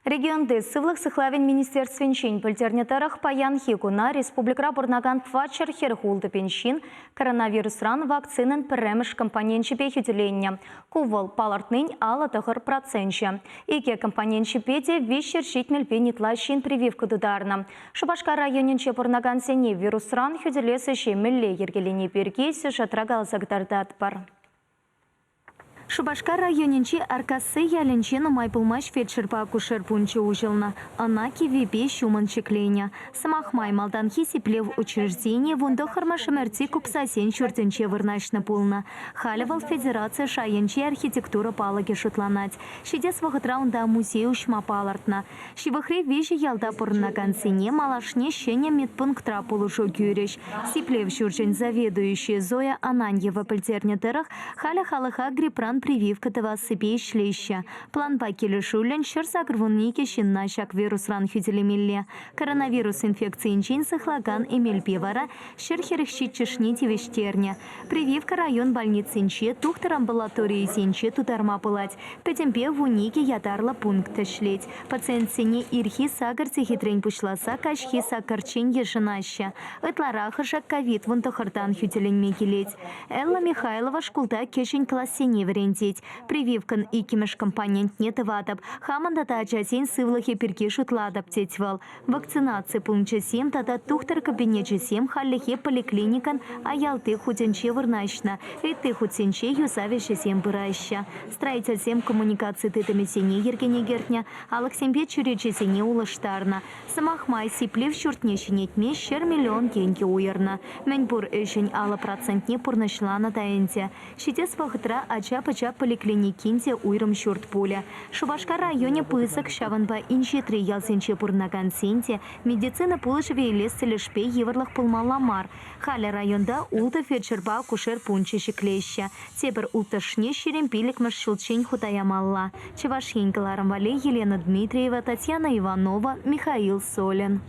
Регионти Сывлӑх сыхлавӗн министерствинчен пӗлтернӗ тӑрӑх, паянхи куна республикӑра пурӑнакан тӑватҫӗр 46 пин ҫын коронавирусран вакцинӑн пӗрремӗш компоненчӗпе хӳтӗленнӗ. Ку вӑл палӑртнин 59 проценчӗ. Икӗ компоненчӗпе те 370 пин ытла ҫын прививка тутарнӑ. Шупашкар районӗнче пурӑнакансене вирусран хӳтӗлес ӗҫе мӗнле йӗркелени пирки сюжетра каласа кӑтартатпӑр. Шупашкар районӗнчи Аркасси ялӗнче нумай пулмасть фельдшерпа акушер пункчӗ уҫӑлнӑ. Ӑна киввипе ҫумӑн ҫӗкленӗ. Сӑмах май, малтанхи сиплев учрежденийӗ вунтӑххӑрмӗш ӗмӗрти купсасен ҫуртӗнче вырнаҫнӑ пулнӑ. Халӗ вӑл федераци шайӗнчи архитектура палӑкӗ шутланать. Ҫитес вӑхӑтра унта музей уҫма палӑртнӑ. Ҫывӑхри виҫӗ ялта пурӑнакансене малашне ҫӗнӗ медпунктра пулӑшу кӳрӗҫ. Сиплев ҫурчӗн заведующийӗ Зоя Ананьева пӗлтернӗ тӑрӑх, халӗ халӑха грипран прививка тӑвассипе ӗҫлеҫҫӗ. Планпа килӗшӳллӗн 182 ҫынна ҫак вирусран хӳтӗлемелле. Коронавирус инфекцийӗнчен сыхлакан эмелпе вара 147-шне тивӗҫтернӗ. Прививка район больницинче, тухтӑр амбулаторийӗсенче тутарма пулать. Пӗтӗмпе 12 ятарлӑ пункт ӗҫлет. Пациентсене ирхи сакӑр сехетрен пуҫласа каҫхи саккӑрччен йышӑнаҫҫӗ. Ытларахӑшӗ ковид вунтӑхӑртан хӳтӗленме килет. Элла Михайлова шкулта кӗҫӗн классене вӗрентет. Прививкӑн иккӗмӗш компонентне тӑватӑп. Хамӑн тата ачасен сывлӑхӗ пирки шутлатӑп, тет вӑл. Вакцинаци пункчӗсем тата тухтӑр кабинечӗсем хальлӗхе поликлиникӑн аялти хутӗнче вырнаҫнӑ, ытти хутсенче юсав ӗҫӗсем пыраҫҫӗ. Строительсем коммуникаци тытӑмӗсене йӗркене кӗртнӗ, алӑксемпе чӳречесене улӑштарнӑ. Сӑмах май, сиплев ҫуртне ҫӗнетме 100 миллион тенкӗ уйӑрнӑ. Мӗнпур ӗҫӗн 50 процентне пурнӑҫланӑ та ӗнтӗ. Ҫитес вӑхӑтра ача-пӑча поликлиникин те уйрӑм ҫурт пулӗ. Шупашкар районӗ пысӑк, ҫавӑнпа инҫетри ялсенче пурӑнакансен те медицина пулӑшӑвӗ илес тӗлӗшпе йывӑрлӑх пулмалла мар. Халӗ районта ултӑ фельдшерпа акушер пункчӗ ҫӗклеҫҫӗ. Тепӗр улттӑшне 25-мӗш ҫулччен хута ямалла. Чӑваш Ен кӑларӑм валли Елена Дмитриева, Татьяна Иванова, Михаил Солин.